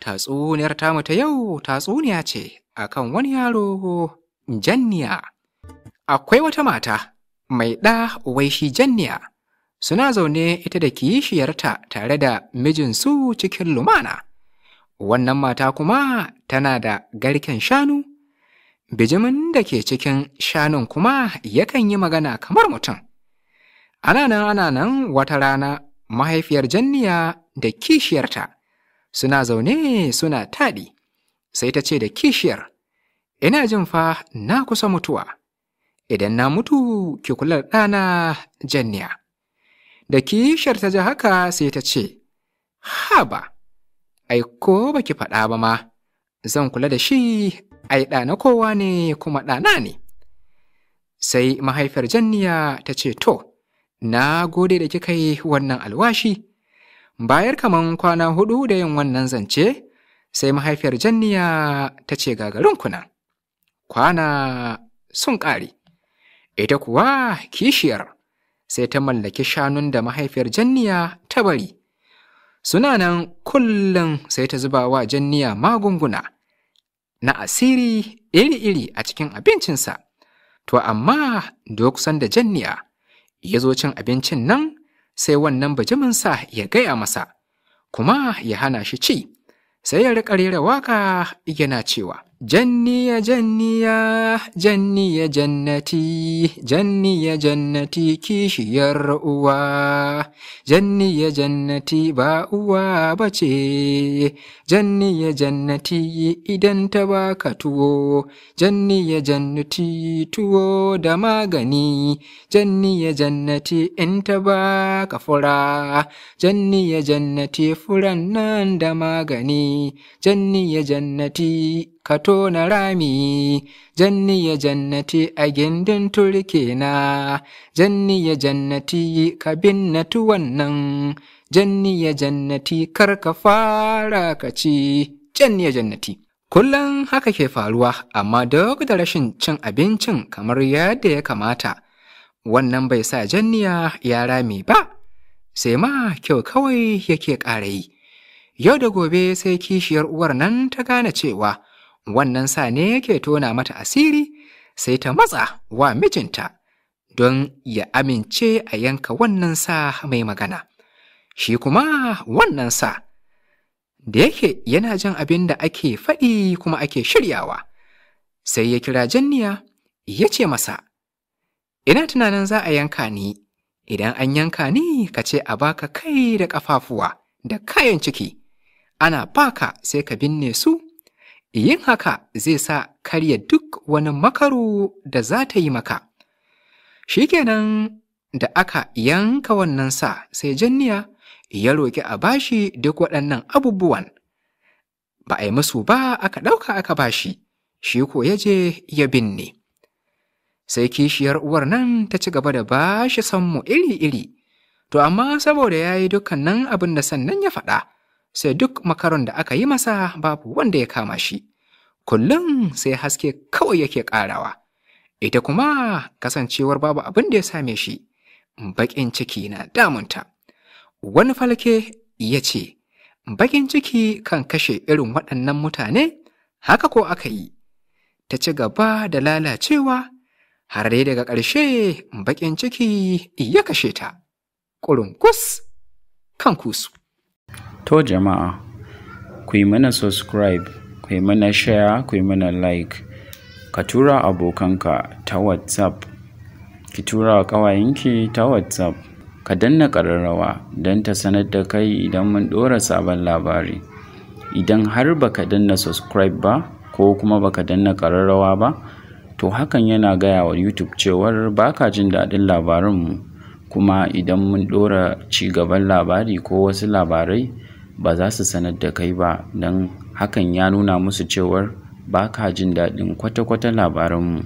Tatsuniyar tamu ta yau tatsuniya ce akan wani yaro Janniya. Akwai wata mata mai ɗa wai shi Janniya. Suna zaune ita da kishiyarta tare da mijinsu cikin lumana. Wannan mata kuma tana da garken shanu. Bijimin da ke cikin shanun kuma yakan yi magana kamar mutum. Ana nan ana nan wata rana mahaifiyar Janniya da kishiyarta suna zaune suna taɗi, sai ta ce da kishiyar, "Ina jin fa na kusa mutuwa, idan na mutu ki kula da ɗana Janniya." Da kishiyar ta ji haka sai ta ce, "Haba, ai ko baki faɗa ba ma, zan kula da shi, ai ɗana kowa ne kuma ɗana ne." Sai mahaifiyar Janniya ta ce, "To, na gode da kika yi wannan alwashi." Bayar kaman kwana 4 da yin wannan zance, sai mahaifiyar Janniya ta ce gagarin kuna. Kwana sun ƙare. Ita kuwa kishiyar sai ta mallaki shanun da mahaifiyar Janniya ta bari. Suna nan kullum sai ta zuba wa Janniya magunguna na asiri iri-iri a cikin abincinsa. To amma duk sanda Janniya ya zo cin abincin nan, sai wannan bijiminsa ya gaya masa, kuma ya hana shi ci, sai ya riƙa rera waƙa yana cewa, "Janniya, Janniya, Janniya jannati, Janniya jannati kishiyar uwa, Janniya jannati ba uwa ba ce, Janniya jannati idan ta baka tuwo, Janniya jannati tuwo da magani, Janniya jannati in ta baka fura, Janniya jannati furan nan da magani, Janniya jannati ka tona rami, Janniya jannati a gindin turke na, Janniya jannati ka binne tuwon nan, Janniya jannati kar ka fara ka ci, Janniya jannati." Kullum haka ke faruwa, amma duk da rashin cin abincin kamar yadda ya kamata, wannan bai sa Janniya ya rame ba, sai ma kyau kawai yake ƙara yi. Yau da gobe sai kishiyar uwar nan ta gane cewa wannan sa ne yake tona mata asiri, sai ta matsa wa mijinta don ya amince a yanka wannan sa mai magana. Shi kuma wannan sa, da yake yana jin abin da ake faɗi kuma ake shiryawa, sai ya kira Janniya ya ce masa, "Ina tunanin za a yanka ni, idan an yanka ni ka ce a baka kai da ƙafafuwa da kayan ciki, ana baka sai ka binne su. Yin haka zai sa karya duk wani makaru da za ta yi maka." Shikenan da aka yanka wannan sa, sai Janniya ya roƙi a bashi duk waɗannan abubuwan. Ba a yi musu ba, aka ɗauka aka bashi, shi ko ya je ya binne. Sai kishiyar uwar nan ta ci gaba da bashi sammu iri-iri. To amma saboda ya yi dukkanin abin da sannan ya faɗa, sai duk makaron da aka yi masa babu wanda ya kama shi. Kullum sai haske kawai yake ƙarawa. Ita kuma kasancewar babu abin da ya same shi, baƙin ciki na damunta. Wani falke ya ce, baƙin ciki kan kashe irin waɗannan mutane, haka ko aka yi. Ta ci gaba da lalacewa, har dai daga ƙarshe baƙin ciki ya kashe ta. Ƙurungus kan kusu. To jama'a, ku yi mana subscribe, ku yi mana share, ku yi mana like. Ka tura abokanka ta WhatsApp, ki tura wa ƙawayenki ta WhatsApp. Ka danna ƙararrawa don ta sanar da kai idan mun ɗora sabon labari. Idan har baka danna subscribe ba ko kuma baka danna ƙararrawa ba, to hakan yana gaya wa YouTube cewar baka jin daɗin labarinmu. Kuma idan mun ɗora ci gaban labari ko wasu labarai, ba za su sanar da kai ba, don hakan ya nuna musu cewar ba ka jin daɗin kwata-kwata labaranmu.